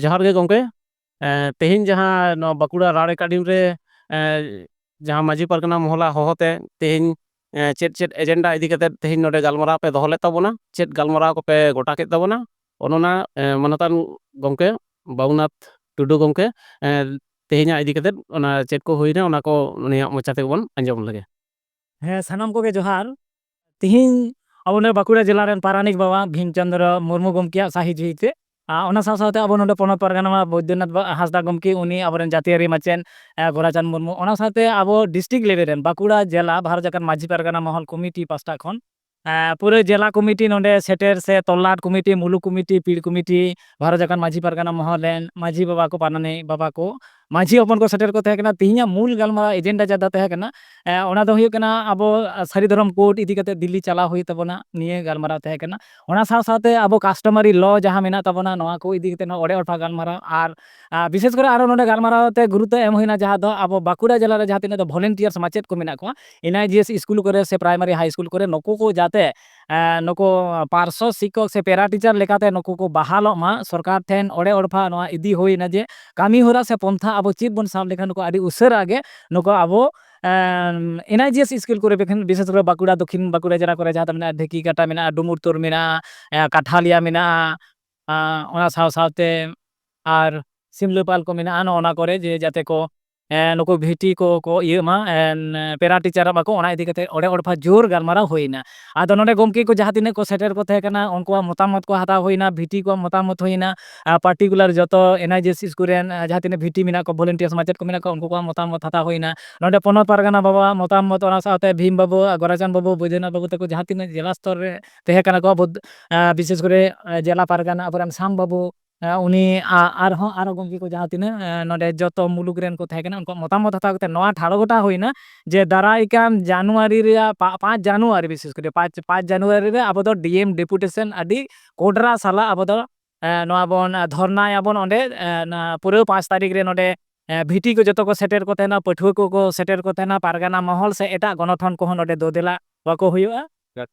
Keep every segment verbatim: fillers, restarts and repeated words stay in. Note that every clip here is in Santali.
ᱡᱚᱦᱟᱨ ᱜᱮ ᱜᱚᱢᱠᱮ᱾ ᱮᱸ, ᱛᱮᱦᱮᱧ ᱡᱟᱦᱟᱸ ᱱᱚᱣᱟ ᱵᱟᱸᱠᱩᱲᱟ ᱨᱟᱲ ᱮᱠᱟᱰᱮᱢᱤ ᱨᱮ, ᱮᱸ, ᱡᱟᱦᱟᱸ ᱢᱟᱹᱡᱷᱤ ᱯᱟᱨᱜᱟᱱᱟ ᱢᱚᱦᱚᱞᱟ ᱦᱚᱦᱚᱛᱮ ᱛᱮᱦᱮᱧ, ᱮᱸ, ᱪᱮᱫ ᱪᱮᱫ ᱮᱡᱮᱱᱰᱟ ᱤᱫᱤ ᱠᱟᱛᱮ ᱛᱮᱦᱮᱧ ᱱᱚᱰᱮ ᱜᱟᱞᱢᱟᱨᱟᱣ ᱯᱮ ᱫᱚᱦᱚ ᱞᱮᱫ ᱛᱟᱵᱚᱱᱟ, ᱪᱮᱫ ᱜᱟᱞᱢᱟᱨᱟᱣ ᱠᱚᱯᱮ ᱜᱚᱴᱟ ᱠᱮᱫ ᱛᱟᱵᱚᱱᱟ, ᱚᱱ ᱚᱱᱟ, ᱮᱸ, ᱢᱟᱱᱚᱛᱟᱱ ᱜᱚᱢᱠᱮ ᱵᱟᱵᱩᱱᱟᱛᱷ ᱴᱩᱰᱩ ᱜᱚᱢᱠᱮ, ᱮᱸ, ᱛᱮᱦᱮᱧᱟᱜ ᱤᱫᱤ ᱠᱟᱛᱮ ᱚᱱᱟ ᱪᱮᱫ ᱠᱚ ᱦᱩᱭᱱᱟ, ᱚᱱᱟ ᱠᱚ ᱩᱱᱤᱭᱟᱜ ᱢᱚᱪᱟ ᱛᱮᱜᱮ ᱵᱚᱱ ᱟᱸᱡᱚᱢ ᱞᱮᱜᱮ᱾ ᱦᱮᱸ, ᱥᱟᱱᱟᱢ ᱠᱚᱜᱮ ᱡᱚᱦᱟᱨ᱾ ᱛᱤᱦᱤᱧ ᱟᱵᱚ ᱱᱚᱰᱮ ᱵᱟᱸᱠᱩᱲᱟ ᱡᱮᱞᱟ ᱨᱮᱱ ᱯᱟᱨᱟᱱᱤᱠ ᱵᱟᱵᱟ ᱵᱷᱤᱢ ᱪᱚᱸᱫᱽᱨᱚ ᱢᱩᱨᱢᱩ ᱜᱚᱢᱠᱮᱭᱟᱜ ᱥᱟᱹᱦᱤ ᱡᱩᱦᱤ ᱛᱮ, ᱟᱨ ᱚᱱᱟ ᱥᱟᱶ ᱥᱟᱶᱛᱮ ᱟᱵᱚ ᱱᱚᱰᱮ ᱯᱚᱱᱚᱛ ᱯᱟᱨᱜᱟᱱᱟ ᱢᱟ ᱵᱳᱭᱫᱚᱱᱟᱛᱷ ᱵᱟ-, ᱦᱟᱸᱥᱫᱟ ᱜᱚᱢᱠᱮ, ᱩᱱᱤ ᱟᱵᱚᱨᱮᱱ ᱡᱟᱹᱛᱤᱭᱟᱹᱨᱤ ᱢᱟᱪᱮᱫ, ᱮ, ᱜᱳᱨᱟᱪᱟᱸᱫᱽ ᱢᱩᱨᱢᱩ, ᱚᱱᱟ ᱥᱟᱶᱛᱮ ᱟᱵᱚ ᱰᱤᱥᱴᱨᱤᱠᱴ ᱞᱮᱵᱮᱞ ᱨᱮᱱ ᱵᱟᱸᱠᱩᱲᱟ ᱡᱮᱞᱟ ᱵᱷᱟᱨᱚᱛ ᱡᱟᱠᱟᱛ ᱢᱟᱹᱡᱷᱤ ᱯᱟᱨᱜᱟᱱᱟ ᱢᱚᱦᱚᱞ ᱠᱚᱢᱤᱴᱤ ᱯᱟᱥᱴᱟ ᱠᱷᱚᱱ, ᱮ, ᱯᱩᱨᱟᱹ ᱡᱮᱞᱟ ᱠᱚᱢᱤᱴᱤ ᱱᱚᱰᱮ ᱥᱮᱴᱮᱨ ᱥᱮ ᱛᱚᱞᱞᱟᱴ committee, ᱢᱩᱞᱩᱠ committee, ᱯᱤᱲ committee, Bharat Jakat Majhi Pargana Mahal ᱨᱮᱱ ᱢᱟᱹᱡᱷᱤ ᱵᱟᱵᱟ ᱠᱚ, ᱯᱟᱨᱟᱱᱤᱠ ᱵᱟᱵᱟ ᱠᱚ, ᱢᱟᱹᱡᱷᱤ ᱦᱚᱯᱚᱱ ᱠᱚ ᱥᱮᱴᱮᱨ ᱠᱚ ᱛᱟᱦᱮᱸ ᱠᱟᱱᱟ᱾ ᱛᱤᱦᱤᱧᱟᱜ ᱢᱩᱞ ᱜᱟᱞᱢᱟᱨᱟᱣ ᱮᱡᱮᱱᱰᱟ ᱡᱟᱫᱟ ᱛᱟᱦᱮᱸ ᱠᱟᱱᱟ, ᱮ, ᱚᱱᱟ ᱫᱚ ᱦᱩᱭᱩᱜ ᱠᱟᱱᱟ ᱟᱵᱚ ᱥᱟᱹᱨᱤ ᱫᱷᱚᱨᱚᱢ ᱠᱳᱰ ᱤᱫᱤ ᱠᱟᱛᱮ ᱫᱤᱞᱞᱤ ᱪᱟᱞᱟᱣ ᱦᱩᱭᱩᱜ ᱛᱟᱵᱚᱱᱟ, ᱱᱤᱭᱟᱹ ᱜᱟᱞᱢᱟᱨᱟᱣ ᱛᱟᱦᱮᱸ ᱠᱟᱱᱟ᱾ ᱚᱱᱟ ᱥᱟᱶ ᱥᱟᱶᱛᱮ ᱟᱵᱚ ᱠᱟᱥᱴᱚᱢᱟᱨᱤ ᱞᱚ ᱡᱟᱦᱟᱸ ᱢᱮᱱᱟᱜ ᱛᱟᱵᱚᱱᱟ, ᱱᱚᱣᱟ ᱠᱚ ᱤᱫᱤ ᱠᱟᱛᱮ ᱦᱚᱸ ᱚᱲᱮ ᱚᱲᱯᱟ ᱜᱟᱞᱢᱟᱨᱟᱣ, ᱟᱨ, ᱟ, ᱵᱤᱥᱮᱥ ᱠᱚᱨᱮ ᱟᱨᱚ ᱱᱚᱰᱮ ᱜᱟᱞᱢᱟᱨᱟᱣ ᱛᱮ ᱜᱩᱨᱩᱛᱛᱚ ᱮᱢ ᱦᱩᱭᱱᱟ, ᱡᱟᱦᱟᱸ ᱫᱚ ᱟᱵᱚ ᱵᱟᱸᱠᱩᱲᱟ ᱡᱮᱞᱟ ᱨᱮ ᱡᱟᱦᱟᱸ ᱛᱤᱱᱟᱹᱜ ᱫᱚ ᱵᱷᱚᱞᱮᱱᱴᱤᱭᱟᱨᱥ ᱢᱟᱪᱮᱫ ᱠᱚ ᱢᱮᱱᱟᱜ ᱠᱚᱣᱟ, ᱮᱱ ᱟᱭ ᱡᱤ ᱮᱥ ᱥᱠᱩᱞ ᱠᱚᱨᱮ ᱥᱮ ᱯᱨᱟᱭᱢᱟᱨᱤ ᱦᱟᱭ ᱥᱠᱩᱞ ᱠᱚᱨᱮ, ᱱᱩᱠᱩ ᱠᱚ ᱡᱟᱛᱮ, ᱮ, ᱱᱩᱠᱩ ᱯᱟᱨᱥᱚ ᱥᱤᱠᱠᱷᱚᱠ ᱥᱮ ᱯᱮᱨᱟ ᱴᱤᱪᱟᱨ ᱞᱮᱠᱟᱛᱮ ᱱᱩᱠᱩ ᱠᱚ ᱵᱟᱦᱟᱞᱚᱜ ᱢᱟ᱾ ᱥᱚᱨᱠᱟᱨ ᱴᱷᱮᱱ ᱚᱲᱮ ᱚᱲᱯᱟ ᱱᱚᱣᱟ ᱤᱫᱤ ᱦᱩᱭᱱᱟ ᱡᱮ ᱠᱟᱹᱢᱤ ᱦᱚᱨᱟ ᱥᱮ ᱯᱚᱱᱛᱷᱟ ᱟᱵᱚ ᱪᱮᱫ ᱵᱚᱱ ᱥᱟᱵ ᱞᱮᱠᱷᱟᱱ ᱱᱩᱠᱩ ᱟᱹᱰᱤ ᱩᱥᱟᱹᱨᱟ ᱜᱮ ᱱᱩᱠᱩ ᱟᱵᱚ, ᱮᱢ, ᱮᱱ ᱟᱭ ᱡᱤ ᱮᱥ ᱥᱠᱩᱞ ᱠᱚᱨᱮ, ᱵᱤᱥᱮᱥ ᱠᱚᱨᱮ ᱵᱟᱸᱠᱩᱲᱟ, ᱫᱚᱠᱠᱷᱤᱱ ᱵᱟᱸᱠᱩᱲᱟ ᱡᱮᱞᱟ ᱠᱚᱨᱮ ᱡᱟᱦᱟᱸ ᱫᱚ ᱢᱮᱱᱟᱜᱼᱟ, ᱰᱷᱮᱠᱤᱠᱟᱴᱟ ᱢᱮᱱᱟᱜᱼᱟ, ᱰᱩᱢᱩᱨᱛᱩᱨ ᱢᱮᱱᱟᱜᱼᱟ, ᱮ, ᱠᱟᱴᱷᱟᱞᱤᱭᱟ ᱢᱮᱱᱟᱜᱼᱟ, ᱟ, ᱚᱱᱟ ᱥᱟᱶ ᱥᱟᱶᱛᱮ ᱟᱨ ᱥᱤᱢᱞᱟᱹᱯᱟᱞ ᱠᱚ ᱢᱮᱱᱟᱜᱼᱟ, ᱱᱚᱜᱼᱚ ᱱᱟ ᱠᱚᱨᱮ ᱡᱮ ᱡᱟᱛᱮ ᱠᱚ, ᱮ, ᱱᱩᱠᱩ ᱵᱷᱤᱴᱤ ᱠᱚ, ᱠᱚ ᱤᱭᱟᱹᱜ ᱢᱟ, ᱮ, ᱯᱮᱨᱟ ᱴᱤᱪᱟᱨᱚᱜ ᱢᱟᱠᱚ, ᱚᱱᱟ ᱤᱫᱤ ᱠᱟᱛᱮ ᱚᱸᱰᱮ ᱚᱲᱯᱷᱟ ᱡᱳᱨ ᱜᱟᱞᱢᱟᱨᱟᱣ ᱦᱩᱭᱱᱟ᱾ ᱟᱫᱚ ᱱᱚᱰᱮ ᱜᱚᱢᱠᱮ ᱠᱚ ᱡᱟᱦᱟᱸ ᱛᱤᱱᱟᱹᱜ ᱠᱚ ᱥᱮᱴᱮᱨ ᱠᱚ ᱛᱟᱦᱮᱸ ᱠᱟᱱᱟ, ᱩᱱᱠᱩᱣᱟᱜ ᱢᱚᱛᱟᱢᱚᱛ ᱠᱚ ᱦᱟᱛᱟᱣ ᱦᱩᱭᱱᱟ, ᱵᱷᱤᱴᱤ ᱠᱚᱣᱟᱜ ᱢᱚᱛᱟᱢᱚᱛ ᱦᱩᱭᱱᱟ, ᱟᱨ ᱯᱟᱨᱴᱤᱠᱩᱞᱟᱨ ᱡᱚᱛᱚ ᱮᱱ ᱟᱭ ᱡᱤ ᱮᱥ ᱥᱠᱩᱞ ᱨᱮᱱ, ᱮ, ᱡᱟᱦᱟᱸ ᱛᱤᱱᱟᱹᱜ ᱵᱷᱤᱴᱤ ᱢᱮᱱᱟᱜ ᱠᱚᱣᱟ, ᱵᱷᱚᱞᱮᱱᱴᱤᱭᱟᱨᱥ ᱢᱟᱪᱮᱫ ᱠᱚ ᱢᱮᱱᱟᱜ ᱠᱚᱣᱟ, ᱩᱱᱠᱩ ᱠᱚᱣᱟᱜ ᱢᱚᱛᱟᱢᱚᱛ ᱦᱟᱛᱟᱣ ᱦᱩᱭᱱᱟ᱾ ᱱᱚᱰᱮ ᱯᱚᱱᱚᱛ ᱯᱟᱨᱜᱟᱱᱟ ᱵᱟᱵᱟᱣᱟᱜ ᱢᱚᱛᱟᱢᱚᱛ, ᱚᱱᱟ ᱥᱟᱶᱛᱮ ᱵᱷᱤᱢ ᱵᱟᱹᱵᱩ, ᱜᱳᱨᱟᱪᱟᱸᱫᱽ ᱵᱟᱹᱵᱩ, ᱵᱳᱭᱫᱚᱱᱟᱛᱷ ᱵᱟᱹᱵᱩ ᱛᱟᱠᱚ ᱡᱟᱦᱟᱸ ᱛᱤᱱᱟᱹᱜ ᱡᱮᱞᱟ ᱥᱛᱚᱨ ᱨᱮ ᱛᱟᱦᱮᱸ ᱠᱟᱱᱟ ᱠᱚ, ᱟᱵᱚ, ᱮ, ᱵᱤᱥᱮᱥ ᱠᱚᱨᱮ, ᱮ, ᱡᱮᱞᱟ ᱯᱟᱨᱜᱟᱱᱟ ᱟᱵᱚᱨᱮᱱ ᱥᱟᱢ ᱵᱟᱹᱵᱩ, ᱮ, ᱩᱱᱤ, ᱟ-, ᱟᱨᱦᱚᱸ ᱟᱨᱚ ᱜᱚᱢᱠᱮ ᱠᱚ ᱡᱟᱦᱟᱸ ᱛᱤᱱᱟᱹᱜ, ᱮ, ᱱᱚᱰᱮ ᱡᱚᱛᱚ ᱢᱩᱞᱩᱠ ᱨᱮᱱ ᱠᱚ ᱛᱟᱦᱮᱸ ᱠᱟᱱᱟ, ᱩᱱᱠᱩᱣᱟᱜ ᱢᱚᱛᱟᱢᱚᱛ ᱦᱟᱛᱟᱣ ᱠᱟᱛᱮ ᱱᱚᱣᱟ ᱴᱷᱟᱲᱚ ᱜᱚᱴᱟ ᱦᱩᱭᱱᱟ ᱡᱮ ᱫᱟᱨᱟᱭ ᱠᱟᱱ ᱡᱟᱱᱩᱣᱟᱨᱤ ᱨᱮᱭᱟᱜ ᱯᱟ-, ᱯᱟᱸᱪ ᱡᱟᱱᱩᱣᱟᱨᱤ, ᱵᱤᱥᱮᱥ ᱠᱚᱨᱮ ᱯᱟᱸᱪ, ᱯᱟᱸᱪ ᱡᱟᱱᱩᱣᱟᱨᱤ ᱨᱮ ᱟᱵᱚ ᱫᱚ ᱰᱤ ᱮᱢ ᱰᱮᱯᱩᱴᱮᱥᱚᱱ ᱟᱹᱰᱤ ᱠᱚᱰᱨᱟ ᱥᱟᱞᱟᱜ ᱟᱵᱚ ᱫᱚ, ᱮ, ᱱᱚᱣᱟ ᱵᱚᱱ, ᱮ, ᱫᱷᱚᱨᱱᱟᱭᱟᱵᱚᱱ ᱚᱸᱰᱮ, ᱮ, ᱱᱟ ᱯᱩᱨᱟᱹ ᱯᱟᱸᱪ ᱛᱟᱹᱨᱤᱠᱷ ᱨᱮ ᱱᱚᱰᱮ, ᱮ, ᱵᱷᱤᱴᱤ ᱠᱚ ᱡᱚᱛᱚ ᱠᱚ ᱥᱮᱴᱮᱨ ᱠᱚ ᱛᱟᱦᱮᱱᱟ, ᱯᱟᱹᱴᱷᱩᱣᱟᱹ ᱠᱚᱠᱚ ᱥᱮᱴᱮᱨ ᱠᱚ ᱛᱟᱦᱮᱱᱟ, ᱯᱟᱨᱜᱟᱱᱟ ᱢᱚᱦᱚᱞ ᱥᱮ ᱮᱴᱟᱜ ᱜᱚᱱᱚᱴᱷᱚᱱ ᱠᱚᱦᱚᱸ ᱱᱚᱰᱮ ᱫᱚ ᱫᱮᱞᱟ ᱵᱟᱠᱚ ᱦᱩᱭᱩᱜᱼᱟ᱾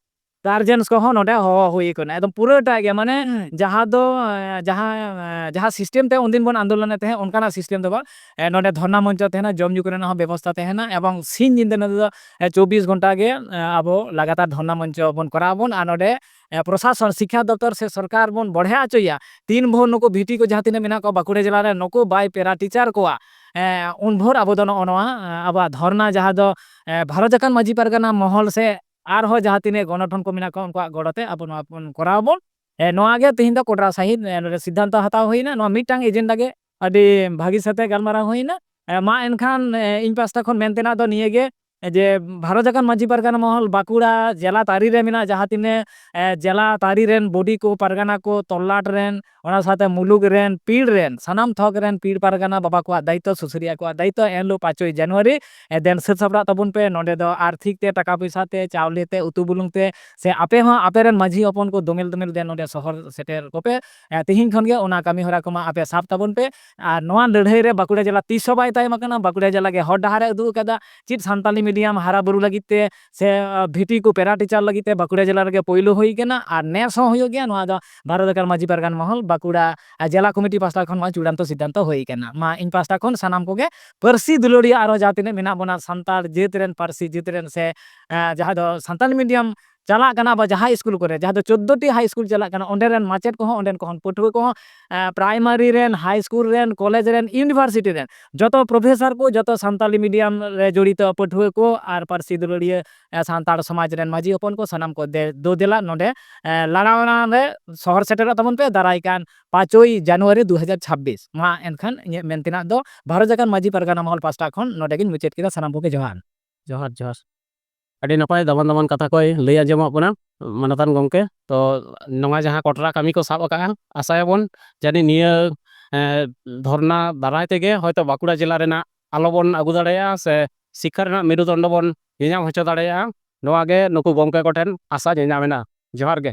ᱜᱟᱨᱡᱮᱱᱥ ᱠᱚᱦᱚᱸ ᱱᱚᱰᱮ ᱦᱚᱦᱚ ᱦᱩᱭ ᱠᱟᱱᱟ, ᱮᱠᱫᱚᱢ ᱯᱩᱨᱟᱹᱴᱟ ᱜᱮ, ᱢᱟᱱᱮ ᱡᱟᱦᱟᱸ ᱫᱚ ᱮ, ᱡᱟᱦᱟᱸ ᱮ, ᱡᱟᱦᱟᱸ ᱥᱤᱥᱴᱮᱢ ᱛᱮ ᱩᱱᱫᱤᱱ ᱵᱚᱱ ᱟᱱᱫᱳᱞᱚᱱᱮᱫ ᱛᱟᱦᱮᱸᱫ, ᱚᱱᱠᱟᱱᱟᱜ ᱥᱤᱥᱴᱮᱢ ᱫᱚ ᱵᱟᱝ᱾ ᱮ, ᱱᱚᱰᱮ ᱫᱷᱚᱨᱱᱟ ᱢᱚᱧᱪᱚ ᱛᱟᱦᱮᱱᱟ, ᱡᱚᱢ ᱧᱩ ᱠᱚᱨᱮᱱᱟᱜ ᱦᱚᱸ ᱵᱮᱵᱚᱥᱛᱷᱟ ᱛᱟᱦᱮᱱᱟ, ᱮᱵᱚᱝ ᱥᱤᱧ ᱧᱤᱫᱟᱹ ᱱᱚᱰᱮ ᱫᱚ ᱮ, ᱪᱚᱵᱵᱤᱥ ᱜᱷᱚᱱᱴᱟ ᱜᱮ ᱮ, ᱟᱵᱚ ᱞᱟᱜᱟᱛᱟᱨ ᱫᱷᱚᱨᱱᱟ ᱢᱚᱧᱪᱚ ᱵᱚᱱ ᱠᱚᱨᱟᱣ ᱟᱵᱚᱱ᱾ ᱟᱨ ᱱᱚᱰᱮ ᱮ, ᱯᱨᱚᱥᱟᱥᱚᱱ, ᱥᱤᱠᱠᱷᱟ ᱫᱚᱯᱛᱚᱨ ᱥᱮ ᱥᱚᱨᱠᱟᱨ ᱵᱚᱱ ᱵᱚᱲᱦᱮ ᱦᱚᱪᱚᱭᱟ, ᱛᱤᱱ ᱵᱷᱳᱨ ᱱᱩᱠᱩ ᱵᱷᱤᱴᱤ ᱠᱚ ᱡᱟᱦᱟᱸ ᱛᱤᱱᱟᱹᱜ ᱢᱮᱱᱟᱜ ᱠᱚᱣᱟ ᱵᱟᱸᱠᱩᱲᱟ ᱡᱮᱞᱟ ᱨᱮ, ᱱᱩᱠᱩ ᱵᱟᱭ ᱯᱮᱨᱟ ᱴᱤᱪᱟᱨ ᱠᱚᱣᱟ, ᱮ, ᱩᱱ ᱵᱷᱳᱨ ᱟᱵᱚ ᱫᱚ ᱱᱚᱜᱼᱚ ᱱᱚᱣᱟ ᱮ, ᱟᱵᱚᱣᱟᱜ ᱫᱷᱚᱨᱱᱟ, ᱡᱟᱦᱟᱸ ᱫᱚ ᱮ, ᱵᱷᱟᱨᱚᱛ ᱡᱟᱠᱟᱛ ᱢᱟᱹᱡᱷᱤ ᱯᱟᱨᱜᱟᱱᱟ ᱢᱚᱦᱚᱞ ᱥᱮ ᱟᱨᱦᱚᱸ ᱡᱟᱦᱟᱸ ᱛᱤᱱᱟᱹᱜ ᱜᱚᱱᱚᱴᱷᱚᱱ ᱠᱚ ᱢᱮᱱᱟᱜ ᱠᱚᱣᱟ, ᱩᱱᱠᱩᱣᱟᱜ ᱜᱚᱲᱚ ᱛᱮ ᱟᱵᱚ ᱱᱚᱣᱟ ᱵᱚᱱ ᱠᱚᱨᱟᱣ ᱟᱵᱚᱱ᱾ ᱮ, ᱱᱚᱣᱟ ᱜᱮ ᱛᱮᱦᱮᱧ ᱫᱚ ᱠᱚᱰᱨᱟ ᱥᱟᱹᱦᱤᱡ, ᱮ, ᱱᱚᱰᱮ ᱥᱤᱫᱽᱫᱷᱟᱱᱛᱚ ᱦᱟᱛᱟᱣ ᱦᱩᱭᱱᱟ᱾ ᱱᱚᱣᱟ ᱢᱤᱫᱴᱟᱝ ᱮᱡᱮᱱᱰᱟ ᱜᱮ ᱟᱹᱰᱤ ᱵᱷᱟᱹᱜᱤ ᱥᱟᱛᱮ ᱜᱟᱞᱢᱟᱨᱟᱣ ᱦᱩᱭᱱᱟ᱾ ᱮ, ᱢᱟ ᱮᱱᱠᱷᱟᱱ, ᱮ, ᱤᱧ ᱯᱟᱥᱴᱟ ᱠᱷᱚᱱ ᱢᱮᱱ ᱛᱮᱱᱟᱜ ᱫᱚ ᱱᱤᱭᱟᱹ ᱜᱮ, ᱮ, ᱡᱮ ᱵᱷᱟᱨᱚᱛ ᱡᱟᱠᱟᱛ ᱢᱟᱹᱡᱷᱤ ᱯᱟᱨᱜᱟᱱᱟ ᱢᱚᱦᱚᱞ ᱵᱟᱸᱠᱩᱲᱟ ᱡᱮᱞᱟ ᱛᱟᱹᱨᱤ ᱨᱮ ᱢᱮᱱᱟᱜ ᱡᱟᱦᱟᱸ ᱛᱤᱱᱟᱹᱜ, ᱮ, ᱡᱮᱞᱟ ᱛᱟᱹᱨᱤ ᱨᱮᱱ ᱵᱚᱰᱤ ᱠᱚ, ᱯᱟᱨᱜᱟᱱᱟ ᱠᱚ, ᱛᱚᱞᱞᱟᱴ ᱨᱮᱱ, ᱚᱱᱟ ᱥᱟᱶᱛᱮ ᱢᱩᱞᱩᱠ ᱨᱮᱱ, ᱯᱤᱲ ᱨᱮᱱ, ᱥᱟᱱᱟᱢ ᱛᱷᱚᱠ ᱨᱮᱱ ᱯᱤᱲ ᱯᱟᱨᱜᱟᱱᱟ ᱵᱟᱵᱟ ᱠᱚᱣᱟᱜ ᱫᱟᱭᱤᱛᱛᱚ, ᱥᱩᱥᱟᱹᱨᱤᱭᱟᱹ ᱠᱚᱣᱟᱜ ᱫᱟᱭᱤᱛᱛᱚ, ᱮᱱ ᱦᱤᱞᱳᱜ ᱯᱟᱸᱪᱚᱭ ᱡᱟᱱᱩᱣᱟᱨᱤ, ᱮ, ᱫᱮᱱ ᱥᱟᱹᱛ ᱥᱟᱯᱲᱟᱜ ᱛᱟᱵᱚᱱ ᱯᱮ᱾ ᱱᱚᱰᱮ ᱫᱚ ᱟᱨᱛᱷᱤᱠ ᱛᱮ, ᱴᱟᱠᱟ ᱯᱚᱭᱥᱟ ᱛᱮ, ᱪᱟᱣᱞᱮ ᱛᱮ, ᱩᱛᱩ ᱵᱩᱞᱩᱝ ᱛᱮ, ᱥᱮ ᱟᱯᱮ ᱦᱚᱸ ᱟᱯᱮ ᱨᱮᱱ ᱢᱟᱹᱡᱷᱤ ᱦᱚᱯᱚᱱ ᱠᱚ ᱫᱳᱢᱮᱞ ᱫᱳᱢᱮᱞ ᱫᱮᱱ ᱱᱚᱰᱮ ᱥᱚᱦᱚᱨ ᱥᱮᱴᱮᱨ ᱠᱚᱯᱮ᱾ ᱮ, ᱛᱤᱦᱤᱧ ᱠᱷᱚᱱ ᱜᱮ ᱚᱱᱟ ᱠᱟᱹᱢᱤ ᱦᱚᱨᱟ ᱠᱚᱢᱟ ᱟᱯᱮ ᱥᱟᱵ ᱛᱟᱵᱚᱱ ᱯᱮ᱾ ᱟᱨ ᱱᱚᱣᱟ ᱞᱟᱹᱲᱦᱟᱹᱭ ᱨᱮ ᱵᱟᱸᱠᱩᱲᱟ ᱡᱮᱞᱟ ᱛᱤᱥ ᱦᱚᱸ ᱵᱟᱭ ᱛᱟᱭᱚᱢ ᱟᱠᱟᱱᱟ᱾ ᱵᱟᱸᱠᱩᱲᱟ ᱡᱮᱞᱟ ᱜᱮ ᱦᱚᱨ ᱰᱟᱦᱟᱨ ᱮ ᱩᱫᱩᱜ ᱟᱠᱟᱫᱟ᱾ ᱪᱮᱫ ᱥᱟᱱᱛᱟᱞᱤ ᱢᱤᱰᱤᱭᱟᱢ ᱦᱟᱨᱟ ᱵᱩᱨᱩ ᱞᱟᱹᱜᱤᱫ ᱛᱮ ᱥᱮ, ᱟ, ᱵᱷᱤᱴᱤ ᱠᱚ ᱯᱮᱨᱟ ᱴᱤᱪᱟᱨ ᱞᱟᱹᱜᱤᱫ ᱛᱮ ᱵᱟᱸᱠᱩᱲᱟ ᱡᱮᱞᱟ ᱨᱮᱜᱮ ᱯᱳᱭᱞᱳ ᱦᱩᱭ ᱠᱟᱱᱟ, ᱟᱨ ᱱᱮᱥ ᱦᱚᱸ ᱦᱩᱭᱩᱜ ᱜᱮᱭᱟ᱾ ᱱᱚᱣᱟ ᱫᱚ ᱵᱷᱟᱨᱚᱛ ᱡᱟᱠᱟᱛ ᱢᱟᱹᱡᱷᱤ ᱯᱟᱨᱜᱟᱱᱟ ᱢᱚᱦᱚᱞ, ᱵᱟᱸᱠᱩᱲᱟ, ᱟ, ᱡᱮᱞᱟ ᱠᱚᱢᱤᱴᱤ ᱯᱟᱥᱴᱟ ᱠᱷᱚᱱ ᱱᱚᱣᱟ ᱪᱩᱲᱟᱱᱛᱚ ᱥᱤᱫᱽᱫᱷᱟᱱᱛᱚ ᱦᱩᱭ ᱠᱟᱱᱟ᱾ ᱢᱟ ᱤᱧ ᱯᱟᱥᱴᱟ ᱠᱷᱚᱱ ᱥᱟᱱᱟᱢ ᱠᱚᱜᱮ ᱯᱟᱹᱨᱥᱤ ᱫᱩᱞᱟᱹᱲᱤᱭᱟᱹ ᱟᱨᱚ ᱡᱟᱦᱟᱸ ᱛᱤᱱᱟᱹᱜ ᱢᱮᱱᱟᱜ ᱵᱚᱱᱟ, ᱥᱟᱱᱛᱟᱲ ᱡᱟᱹᱛ ᱨᱮᱱ, ᱯᱟᱹᱨᱥᱤ ᱡᱟᱹᱛ ᱨᱮᱱ, ᱥᱮ, ᱟ, ᱡᱟᱦᱟᱸ ᱫᱚ ᱥᱟᱱᱛᱟᱞᱤ ᱢᱤᱰᱤᱭᱟᱢ ᱪᱟᱞᱟᱜ ᱠᱟᱱᱟ, ᱵᱟ ᱡᱟᱦᱟᱸ ᱤᱥᱠᱩᱞ ᱠᱚᱨᱮ, ᱡᱟᱦᱟᱸ ᱫᱚ ᱪᱳᱫᱽᱫᱳ ᱴᱤ ᱦᱟᱭ ᱤᱥᱠᱩᱞ ᱪᱟᱞᱟᱜ ᱠᱟᱱᱟ, ᱚᱸᱰᱮ ᱨᱮᱱ ᱢᱟᱪᱮᱫ ᱠᱚᱦᱚᱸ, ᱚᱸᱰᱮᱱ ᱠᱚᱦᱚᱸ ᱯᱟᱹᱴᱷᱩᱣᱟᱹ ᱠᱚᱦᱚᱸ, ᱮ, ᱯᱨᱟᱭᱢᱟᱨᱤ ᱨᱮᱱ, ᱦᱟᱭ ᱤᱥᱠᱩᱞ ᱨᱮᱱ, ᱠᱚᱞᱮᱡᱽ ᱨᱮᱱ, ᱤᱭᱩᱱᱤᱵᱷᱟᱨᱥᱤᱴᱤ ᱨᱮᱱ ᱡᱚᱛᱚ ᱯᱨᱚᱯᱷᱮᱥᱚᱨ ᱠᱚ, ᱡᱚᱛᱚ ᱥᱟᱱᱛᱟᱞᱤ ᱢᱤᱰᱤᱭᱟᱢ ᱨᱮ ᱡᱚᱲᱤᱛᱚ ᱯᱟᱹᱴᱷᱩᱣᱟᱹ ᱠᱚ ᱟᱨ ᱯᱟᱹᱨᱥᱤ ᱫᱩᱞᱟᱹᱲᱤᱭᱟᱹ, ᱮ, ᱥᱟᱱᱛᱟᱲ ᱥᱚᱢᱟᱡᱽ ᱨᱮᱱ ᱢᱟᱹᱡᱷᱤ ᱦᱚᱯᱚᱱ ᱠᱚ, ᱥᱟᱱᱟᱢ ᱠᱚ ᱫᱮ-, ᱫᱳ ᱫᱮᱞᱟ ᱱᱚᱰᱮ, ᱮ, ᱞᱟᱲᱟᱣᱱᱟ ᱨᱮ ᱥᱚᱦᱚᱨ ᱥᱮᱴᱮᱨᱚᱜ ᱛᱟᱵᱚᱱ ᱯᱮ ᱫᱟᱨᱟᱭ ᱠᱟᱱ ᱯᱟᱸᱪᱚᱭ ᱡᱟᱱᱩᱣᱟᱨᱤ ᱫᱩ ᱦᱟᱡᱟᱨ ᱪᱷᱟᱵᱵᱤᱥ᱾ ᱢᱟ ᱮᱱᱠᱷᱟᱱ ᱤᱧᱟᱹᱜ ᱢᱮᱱ ᱛᱮᱱᱟᱜ ᱫᱚ ᱵᱷᱟᱨᱚᱛ ᱡᱟᱠᱟᱛ ᱢᱟᱹᱡᱷᱤ ᱯᱟᱨᱜᱟᱱᱟ ᱢᱚᱦᱚᱞ ᱯᱟᱥᱴᱟ ᱠᱷᱚᱱ ᱱᱚᱰᱮ ᱜᱤᱧ ᱢᱩᱪᱟᱹᱫ ᱠᱮᱫᱟ᱾ ᱥᱟᱱᱟᱢ ᱠᱚᱜᱮ ᱡᱚᱦᱟᱨ᱾ ᱡᱚᱦᱟᱨ, ᱡᱚᱦᱟᱨ᱾ ᱟᱹᱰᱤ ᱱᱟᱯᱟᱭ ᱫᱟᱢᱟᱱ ᱫᱟᱢᱟᱱ ᱠᱟᱛᱷᱟ ᱠᱚᱭ ᱞᱟᱹᱭ ᱟᱸᱡᱚᱢᱟᱜ ᱵᱚᱱᱟ ᱢᱟᱱᱚᱛᱟᱱ ᱜᱚᱢᱠᱮ᱾ ᱛᱚ, ᱱᱚᱣᱟ ᱡᱟᱦᱟᱸ ᱠᱚᱴᱨᱟ ᱠᱟᱹᱢᱤ ᱠᱚ ᱥᱟᱵ ᱟᱠᱟᱫᱼᱟ, ᱟᱥᱟᱭᱟᱵᱚᱱ ᱡᱟᱹᱱᱤᱡ ᱱᱤᱭᱟᱹ, ᱮᱸ, ᱫᱷᱚᱨᱱᱟ ᱫᱟᱨᱟᱭ ᱛᱮᱜᱮ ᱦᱚᱭᱛᱳ ᱵᱟᱸᱠᱩᱲᱟ ᱡᱮᱞᱟ ᱨᱮᱱᱟᱜ ᱟᱞᱚ ᱵᱚᱱ ᱟᱹᱜᱩ ᱫᱟᱲᱮᱭᱟᱜᱼᱟ, ᱥᱮ ᱥᱤᱠᱠᱷᱟ ᱨᱮᱱᱟᱜ ᱢᱮᱨᱩᱫᱚᱱᱰᱚ ᱵᱚᱱ ᱧᱮᱧᱟᱢ ᱦᱚᱪᱚ ᱫᱟᱲᱮᱭᱟᱜᱼᱟ᱾ ᱱᱚᱣᱟ ᱜᱮ ᱱᱩᱠᱩ ᱜᱚᱢᱠᱮ ᱠᱚᱴᱷᱮᱱ ᱟᱥᱟ ᱧᱮᱧᱟᱢ ᱮᱱᱟ᱾ ᱡᱚᱦᱟᱨ ᱜᱮ᱾